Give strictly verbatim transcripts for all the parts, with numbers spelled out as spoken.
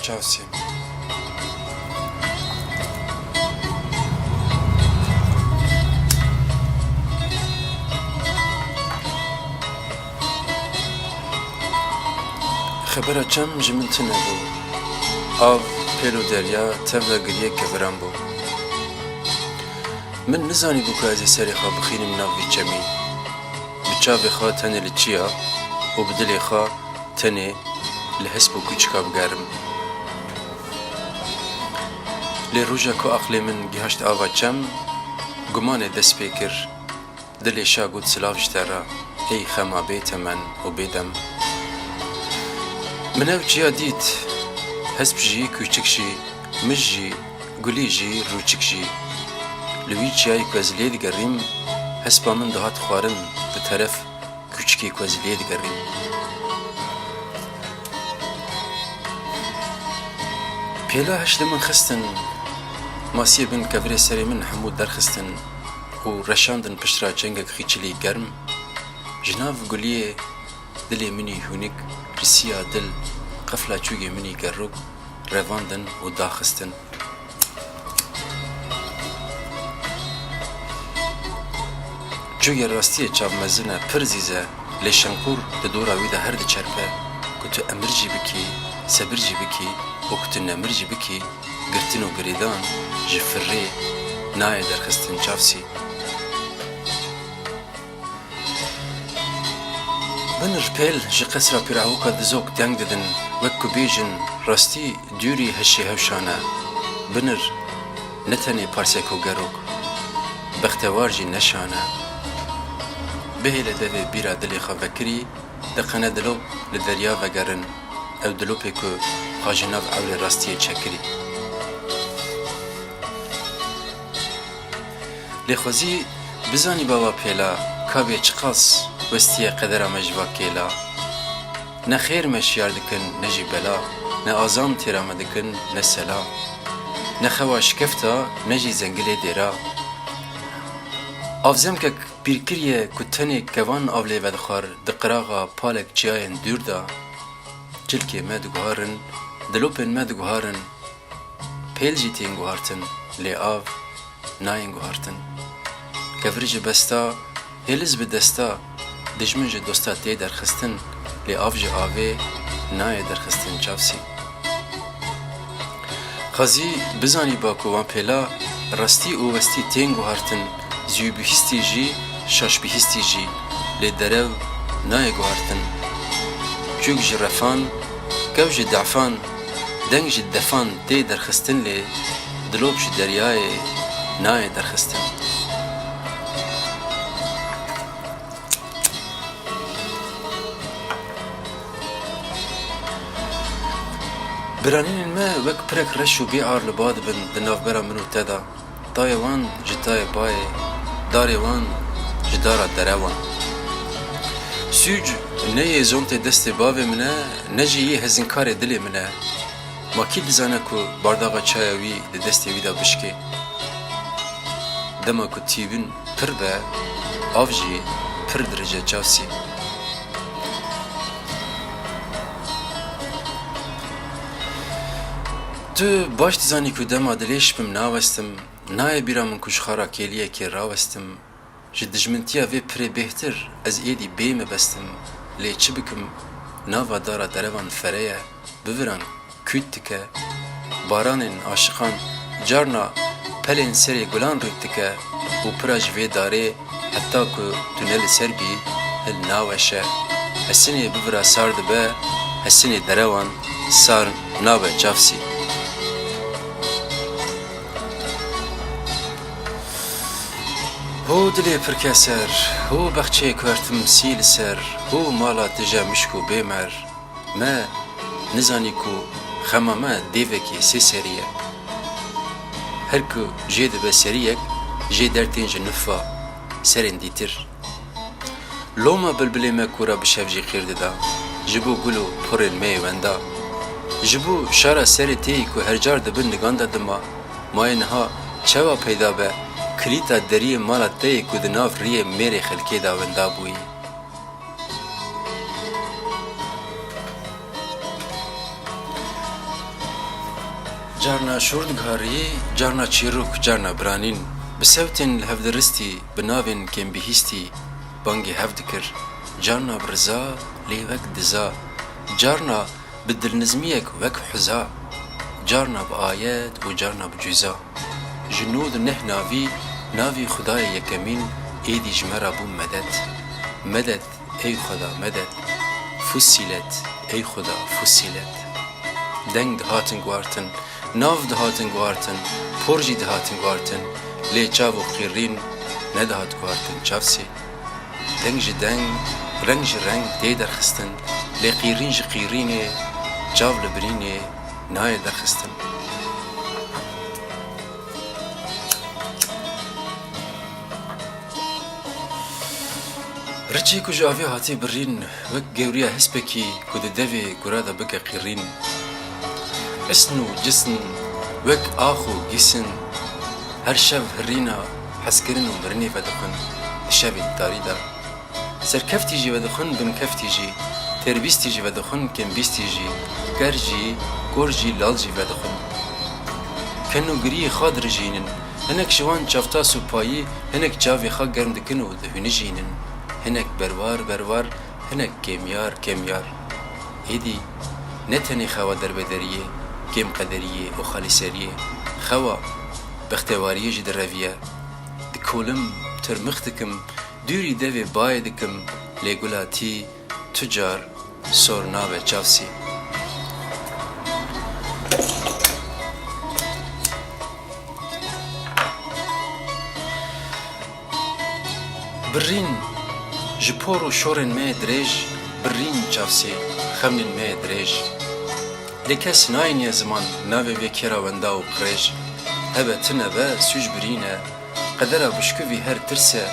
Çavsî. Xebera çem ji min tune bû. Av, pêl û derya tevra giriyê keviran bû. Min nizanîbû ku ez ê serê xwe bixînim nav vî çemî. Bi çavê xwe tenê li çiya û bi dilê xwe tenê li hesp û kûçika bigerim. Lê roja ku aqlê min gihaşt ava çem, gumanê dest pê kir. Dilê şa got, "Silav ji te re, ey xema bê temen û bê dem." Min ew çiya dît, hesp jî, kûçik jî, mij jî, gulî jî, rûçik jî. Li wî çiyayê ku ez lê digerîm, hespa min dihat xwarin, bi teref kûçikê ku ez lê digerîm. Pêla heş li min xistin, masiyê bin kevirê serê min hemû derxistin û reşandin piştra çengek xîçilî germ. Ji nav guliyê dilê min î hûnik, ji siya dil qefla çûyê min î gerrok revandin û daxistin. Çûyê rastiyê çav mezin e, pir zîz e, lê şenqûr di dora wî de her diçerpe, ku tu emir jî bikî, sebir jî bikî û ku tu nemir jî bikî, girtin û girêdan ji firrê nayê derxistin çavsî. Binir pêl ji qesra Pîrahoka dizok deng didin, wek ku bêjin, rastî dûrî hişê hewşan e. Binir ne tenê parsek û gerok, bextewar jî ne şan e. Bihêle devê bîra dilê xwe vekirî, diqene dilop li derya vegerin, ew dilopê ku xwe ji nav ewlê rastiyê çekirî. Lê xwezî bizanîba wa pêla, ka bê çiqas westiye qedera me ji va kêla. Ne xêr me şiyar dikin, ne jî bela, ne azam têra me dikin, ne sela. Ne xewa şikefta, ne jî zengilê dêra. Avzemkek pîrkirî ye ku tenê kevan av lê vedixwar di qiraxa palek çiyayên dûr de. Çilkê me diguharin, dilopên me diguharin, pêl jî tên guhartin, lê av nayên guhartin. Kevir ji besta, hêliz bi desta, dijmin ji dosta tê derxistin, lê av ji avê nayê derxistin çavsî. Xwezî bizanîba ku wan pêla rastî û westî tên guhartin, zûbihîstî jî, şaşbihîstî jî, lê derew nayê guhartin. Çûk ji refan, kew ji defan, deng ji defan tê derxistin, lê dilop ji deryayê nayê derxistin. Biranînên me wek pirek reş û bê ar li ba dibin di navbera min û te de. Tayê wan ji tayê bayê, darê wan ji dara derewan. Sûc ne yê zontê destê bavê min e, ne jî yê hezinkarê dilê min e. Ma kî dizane ku bardaxa çaya wî di destê wî de bişkê? Dema ku tîbin pir be, av jî pir dirije çavsî. Tu baş dizanî ku dema dilêş bim nawestim, nayê bîra min ku ji xara kêliyekê rawestim. Ji dijmintiya vê pirê bêhtir ez êdî bê mebest im, lê çi bikim, nava dara derevan fere ye, biviran kût dike. Baranên aşiqan carna pelên serê gulan rût dike û pira ji vê darê heta ku tu ne li ser bî, hil naweşe. Hesinê bivira sar dibe, hesinê derewan sar nabe çavsî. Ho dilê pirkeser, ho bexçeyê ku hertim sî li ser, ho mala tije mişk û bêmer. Me nizanî ku xema me dêvekê sê serî ye. Her ku jê dibe seriyek, jê dertên ji nifa serên dîtir. Loma bilbilê me ku ra bi şev jî xêr dida, ji bo gul û porên me yê wenda. Ji bo şara serê têyî ku her car di bin nigan de dima, ma yê niha çawa peyda be, kilîta deriyê mala te yê ku di nav riyê mêrê xelkê de wenda bûyî. Carna şûr digiharî, carna çîrok, carna biranîn. Bi sewtên li hev diristî, bi navên kêm bihîstî, bangê hev dikir. Carna bi riza, lê wek diza. Carna bi dilnizmiyek wek huza. Carna bi ayet û carna bi cûza. Ji nod û neh navî, navî Xwedayê yekemîn êdî ji me re bû medet. Medet, ey Xweda, medet. Fussilet, ey Xweda, fussilet. Deng dihatin guhartin, nav dihatin guhartin, por jî dihatin guhartin, lê çav û qîrîn nedihat guhartin çavsê. Deng ji deng, reng ji reng tê derxistin, lê qîrîn ji qîrînê, çav li birînê nayê derxistin. Riçê ku ji avê hatî birîn, wek gewriya hespekî ku di devê gura de bike qîrîn. Isn û cisn, wek ax û gîsin, her şev hirîna hezkirin û mirinê vedixwin di şevên tarî de. Serkeftî jî vedixwin, binkeftî jî, têrbîstî jî vedixwin, kêmbîstî jî, ker jî, kor jî, lal jî vedixwin. Ken û giriyê xwe dirijînin. Hinek ji wan çavtas û payî, hinek çavê xwe germ dikin û dihûnijînin. Hinek berwar berwar, hinek kêmyar kêmyar. Êdî ne tenê xewa derbederiyê, kêmqederiyê û xalîseriyê, xewa bextewariyê jî direviye. Dikolim, tirmix dikim, dûrî devê bayê dikim, lê gula tî tu car sor nabe çavsî. Birîn, ji por û şorên me yê dirêj, birîn çavsê, xemlên me yê dirêj. Lê kes nayêniye ziman navê vê kêra wenda û qirêj. Hebe tune be, sûc birîn e. Qedera bişkuvî her tirs e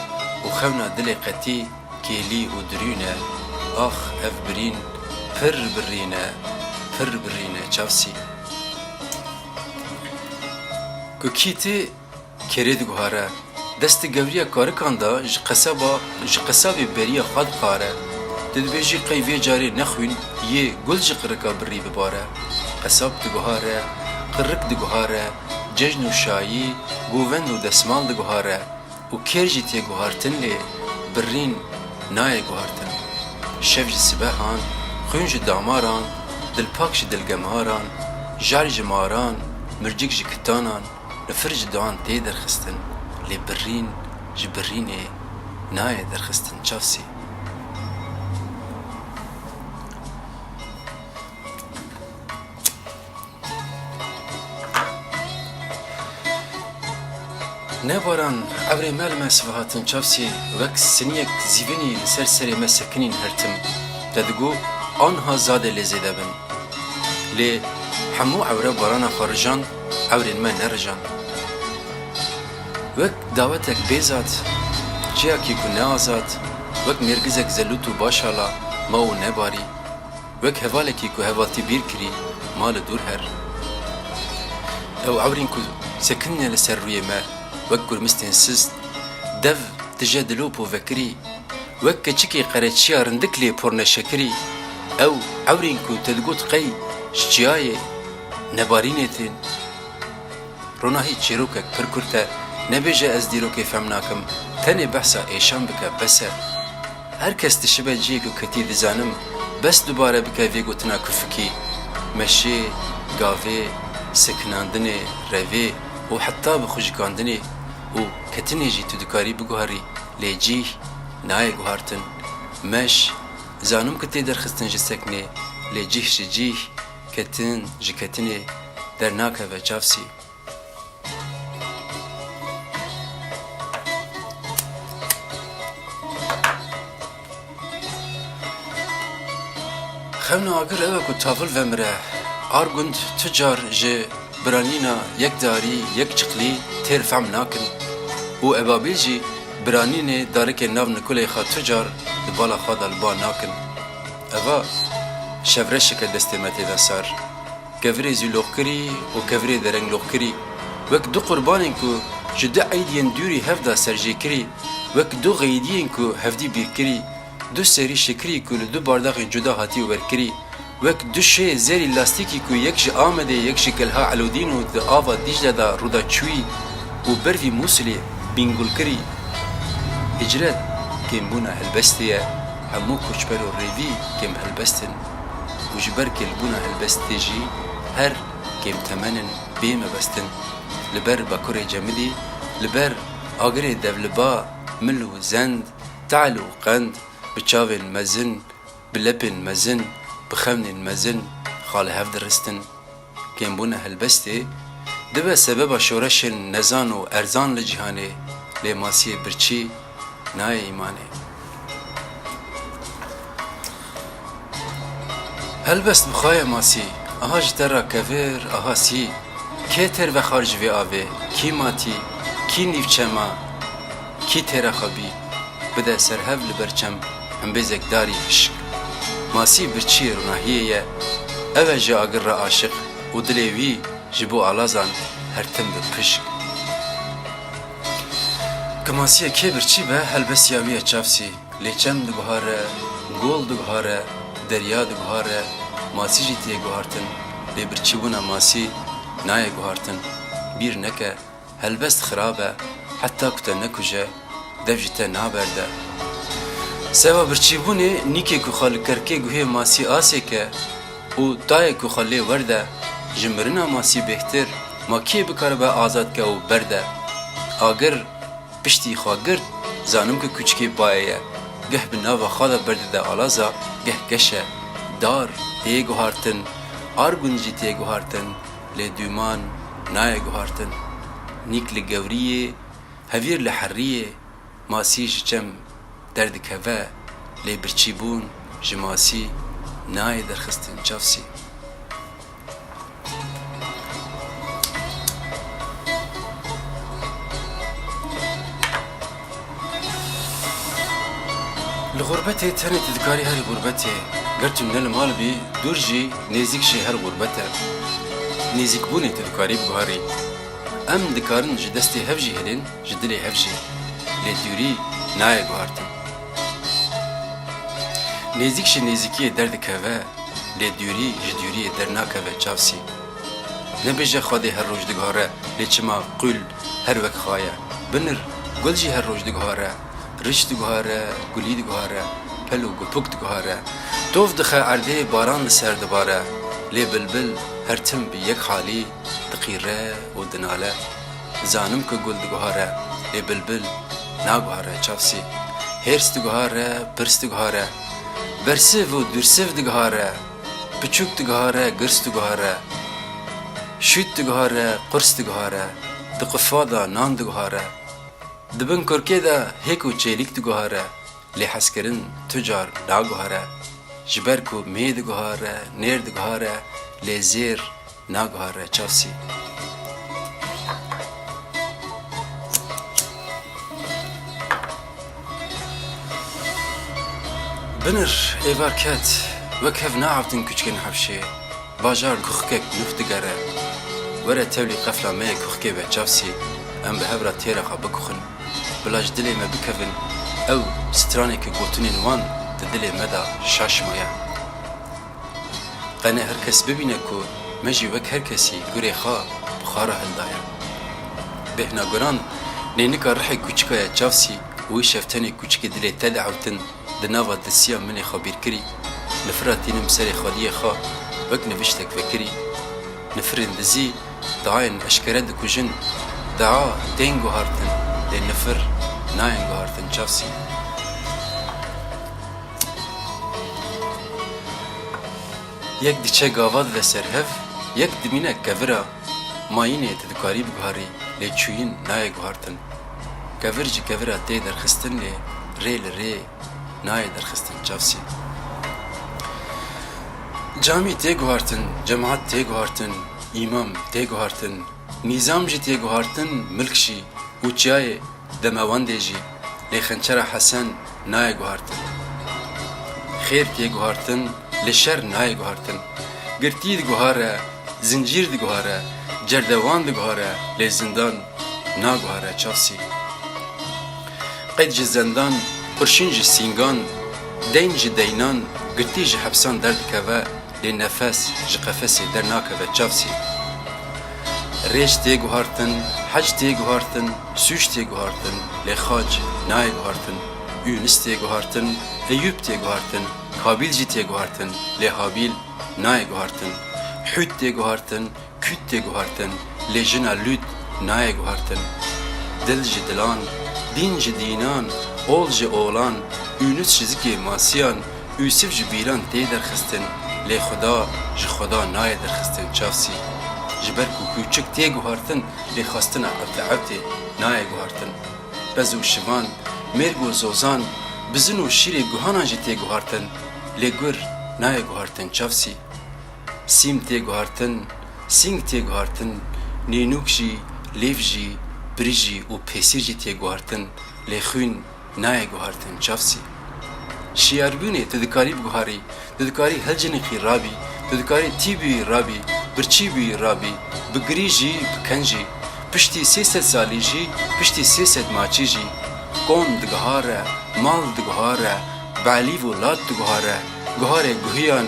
û xewna dilê qetî kêlî û dirûn e. Ax, ev birîn pir birîn e, pir birîn e çavsî. Ku kî tê kêrê diguhare. Dest di gewriya karikan de ji qesaba, ji qesabê beriya xwe diqare. Tu dibêjî qey vê carê nexwîn yê gul ji qirika birî bibare. Qesab diguhare, qirik diguhare, cejn û şayî, govend û desmal diguhare. Û kêr jî tê guhartin lê birîn nayê guhartin. Şev ji sibehan, xwîn ji damaran, dilpak ji dilgemaran, jar ji maran, mircik ji kitanan, nifir ji doan tê derxistin, lê birîn ji birînê nayê derxistin çavsê. Ne baran, ewrê me li me sivihatin çavsê, wek siniyek zîvinî li ser serê me sekinîn her tim. Te digot, anha zadê lê zêde bin. Lê hemû ewre barana xwe rijand, ewrên me nerijand. Wek dawetek bêzad, çiyakî ku ne azad, wek mêrgizek zelût û başala, ma û nebarî. Wek hevalekî ku hevaltî bîr kirî, ma li dûr her. Ew ewrîn ku sekinine li ser rûyê me, wek kurmistên sist, dev tije dilop û vekirî, wek keçikê qereçiya rindik lê por neşekirî, ew ewrîn ku te digot qey ji çiyayê nebarînê tên. Ronahî çîrokek pir kurt e, nebêje ez dîrokê fem nakim, tenê behsa êşan bike bes e. Her kes dişibe cihê ku ketî dizanim, bes dubare bike vê gotina kufikî, meşê, gavê, sekinandinê, revê û heta bixujikandinê û ketinê jî tu dikarî biguherî, lê cih nayê guhartin. Meş, zanim ku tê derxistin ji sekinê, lê cih ji cih, ketin ji ketinê dernakeve çavsî. Xewna agir ew e ku tavil vemire. Argund tu car ji biranîna yek darî, yek çiqlî têr fehm nakin û ebabil jî biranînê darikê nav nikulê xwe tu car di bala xwe de li ba nakin. Eva şevreşeke destê me tê de sar. Kevirê zûloxkirî û kevirê derengloxkirî, wek du qurbanên ku ji du eydiyên dûrî hev de serjêkirî, wek du xeydiyên ku hevdî bîrkirî, du serî şikirî ku li du bardaxên cuda hatî werkirî, Wek du şê zêrî lastîkî ku yek ji Amedê, yek ji Kelha Elûdîn û di ava Dîcle de rûdaçûyî û bervî Mûsilê bîngul kirî. Hicret kêmbûna helbestê ye, hemû koçber û rêvî kêm helbest in û ji ber kêlbûna helbestê jî her kêm temen in, bê mebest in. Li ber bakurê cemidî, li ber agirê devliba, mil û zend, tehl û qend, bi çavên mezin, bi lepên mezin, bi xewnên mezin xwe li hev diristin. Kêmbûna helbestê dibe sebeba şoreşên nezan û erzan li cîhanê, lê masiyê birçî nayê îmanê. Helbest bi xwe ye masî, aha ji te re kevir, aha sî. Kê têr vexwar ji vê avê, kî matî, kî nîvçema, kî têra xwe bî? Bide ser hev li ber çem, embêzek darî hişk. Masî birçiyê ronahiyê ye, ew e ji agir re aşiq û dilê wî ji bo alazan her tim bi pişk. Ki masiyê kê birçî be, helbestiya wî ye çavsî. Lê çem diguhare, gol diguhare, derya diguhare, masî jî tê guhartin. Lê birçîbûna masî nayê guhartin. Bîr neke, helbest xirab e, heta ku te nekuje, dev ji te naberde. Seba birçîbûnê nîkê ku xwe li kerkê guhê masî asê ke û tayê ku xwe lê werde, ji mirina masî bêhtir ma kê bikaribe azad ke û berde? Agir piştî xwe girt, zanim ku kuçikê bayê ye. Geh bi nava xwe de berdide alaza, geh geş e. Dar tê guhartin, argund jî tê guhartin, lê dûman nayê guhartin. Nîk li gewriyê, hevîr li heriyê, masî ji çem derdikeve, lê birçîbûn ji masî nayê derxistin çavsî. Li xurbetê tenê tu dikarî herî xurbetê. Ger tu ne li mal bî, dûr jî, nêzîk jî her xurbet e. Nêzîkbûnê tu dikarî biguherî. Em dikarin ji destê hev jî hilên, ji dilê hev jî. Lê dûrî nayê guhartin. Nêzîk ji nêzîkiyê derdikeve, lê dûrî ji dûriyê dernakeve çavsî. Nebêje Xwedê her roj diguhare, lê çima qul her wek xwe ye? Binir, gul jî her roj diguhare. Riç diguhare, gulî diguhare, pel û gupuk diguhare. Tov dixe erdê, baran li ser dibare. Lê bilbil her tim bi yek halî diqîre û dinale. Zanim ku gul diguhare, lê bilbil naguhare çavsî. Hêrs diguhare, pirs diguhare. Bersiv û dûrsiv diguhare. Piçûk diguhare, girs diguhare. Şût diguhare, qurs diguhare. Di qifa de nan diguhare. Di bin kurkê de hêk û çêlîk diguhare, lê hezkirin tu car naguhere. Ji ber ku mê diguhare, nêr diguhare, lê zêr naguhere çavsî. Binir êvar ket, wek hev naavtin kuçikên hevşê. Bajar kuxikek nûh digere. Were tevlî qefla me yê kuxikê be çavsî, em bi hev re têra xwe bikuxin. Bila ji dilê me bikevin, ew stranê ke gotinên wan di dilê me de şaş maye. Qene her kes bibîne ku me jî wek her kesî gurê xwe bi xwe re hildaye. Bêhna guran nênika rihê kuçika ye çavsî û îşev tenê kuçikê dilê te diewtin. Di nava dirsiya min ê xwe bîr kirî, nifira tînim serê xwediyê xwe wek niviştek vekirî. Nifirên dizî diayên eşkere dikujin, dia tên guhartin, lê nifir nayên guhartin çavsî. Yek diçe gava dide ser hev, yek dimîne kevira. Mayînê tu dikarî biguharî, lê çûyîn nayê guhartin. Kevir ji kevira tê derxistin, lê rê li rê nayê derxistin çavsî. Camî tê guhartin, cemaat tê guhartin, îmam tê guhartin, nîzam jî tê guhartin, milk jî û çiyayê demewandê jî, lê xençera Hesen nayê guhartin. Xêr tê guhartin, lê şer nayê guhartin. Girtî diguhare, zincîr diguhare, cerdewan diguhare, lê zindan naguhare çavsî. Qeyd ji zendan, qurşîn ji sîngan, deyn ji deynan, girtî ji hepsan derdikeve, lê nefes ji qefesê dernakeve çavsî. Rêç tê guhartin, hec tê guhartin, sûc tê guhartin, lê xac nayê guhartin. Yûnis tê guhartin, Eyûb tê guhartin, Kabîl jî tê guhartin, lê Habîl nayê guhartin. Hût tê guhartin, Kût tê guhartin, lê jina Lût nayê guhartin. Dil ji dilan, dîn ji dînan, ol ji olan, Yûnus ji zikê masiyan, Yûsif ji bîran tê derxistin, lê Xuda ji Xuda nayê derxistin çavsî. Ji ber ku kûçik tê guhartin, lê xwestina evde evdê nayê guhartin. Pez û şivan, mêrg û zozan, bizin û şîrê guhanan jî tê guhartin, lê gur nayê guhartin çavsî. Sîm tê guhartin, sîng tê guhartin, nînûk jî, lêv jî, pirî jî û pêsîr jî tê guhartin, lê xwîn nayê guhartin çavsî. Şiyarbûnê tu dikarî biguharî, tu dikarî hilciniqî rabî, tu dikarî tî bûyî rabî, birçî bûyî rabî, bigirî jî, biken jî, piştî sê sed salî jî, piştî sê sed maçî jî, kom diguhare, mal diguhare, belîv û lat diguhare, guharê guhiyan,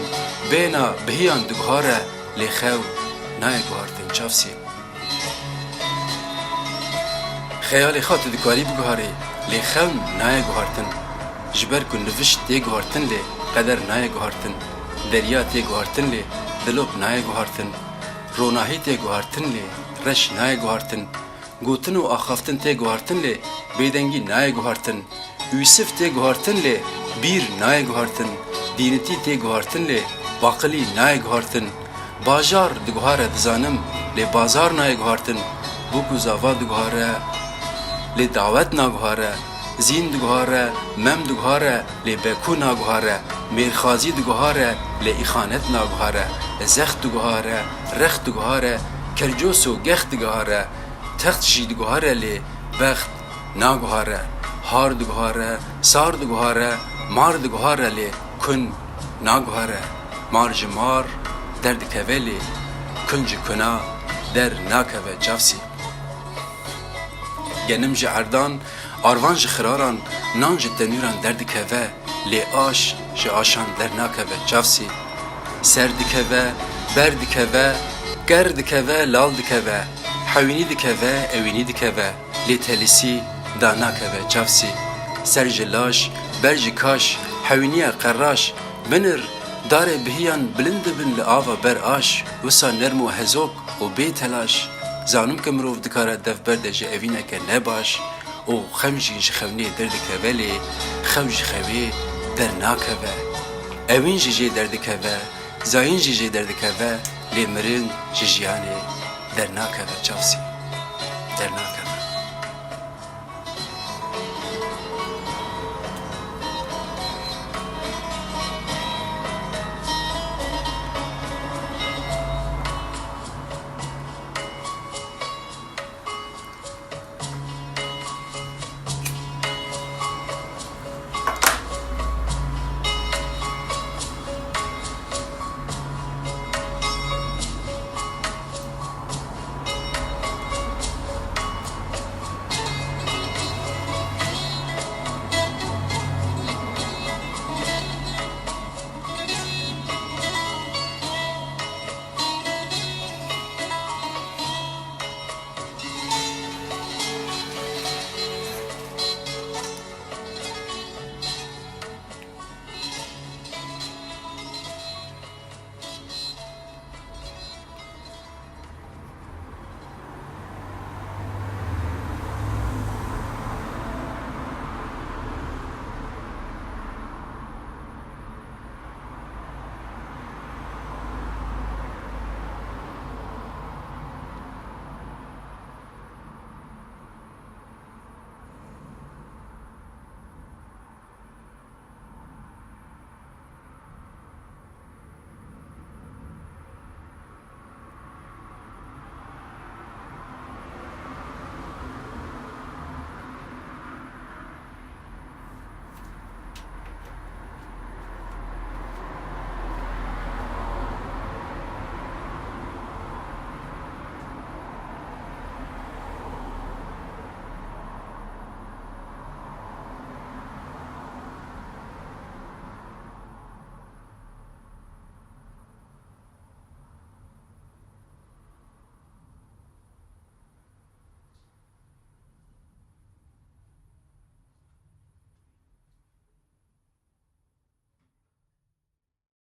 bêna bihiyan diguhare, lê xew nayê guhartin çavsî. Xeyalê xwe tu dikarî biguharî, lê xewn nayê guhartin. Ji ber ku nivişt tê guhartin lê qeder nayê guhartin. Derya tê guhartin lê dilop nayê guhartin. Ronahî tê guhartin lê reş nayê guhartin. Gotin û axaftin tê guhartin lê bêdengî nayê guhartin. Yûsif tê guhartin lê bîr nayê guhartin. Dînitî tê guhartin lê baqilî nayê guhartin. Bajar diguhare dizanim, lê bazar nayê guhartin. Bûk û zava diguhare, lê dawet naguhare. Zîn diguhare, mem diguhare, lê bekû naguhare. Mêrxazî diguhare, lê îxanet naguhare. Zext diguhare, rext diguhare, kercos û gext diguhare. Text jî diguhare lê bext naguhare. Har diguhare, sar diguhare, mar diguhare lê kun naguhare. Mar ji mar derdikeve lê kun ji kuna dernakeve çavsî. Genim ji erdan, arvan ji xiraran, nan ji tenûran derdikeve, lê aş ji aşan dernakeve çavsî. Ser dikeve, ber dikeve, ker dikeve, lal dikeve, hewînî dikeve, ewînî dikeve, lê telisî danakeve çavsî. Ser ji laş, ber ji kaş, hewîniya qeraş, binir, darê bihiyan bilind dibin li ava ber aş, wisa nerm û hezok û bê telaş. Zanim ke mirov dikare dev berde ji evîneke nebaş, û xem jî ji xewnê derdikeve lê xew ji xewê dernakeve. Ewîn ji jê derdikeve, zayîn ji jê derdikeve lê mirin ji jiyanê dernakeve çavsî. Dernakeve.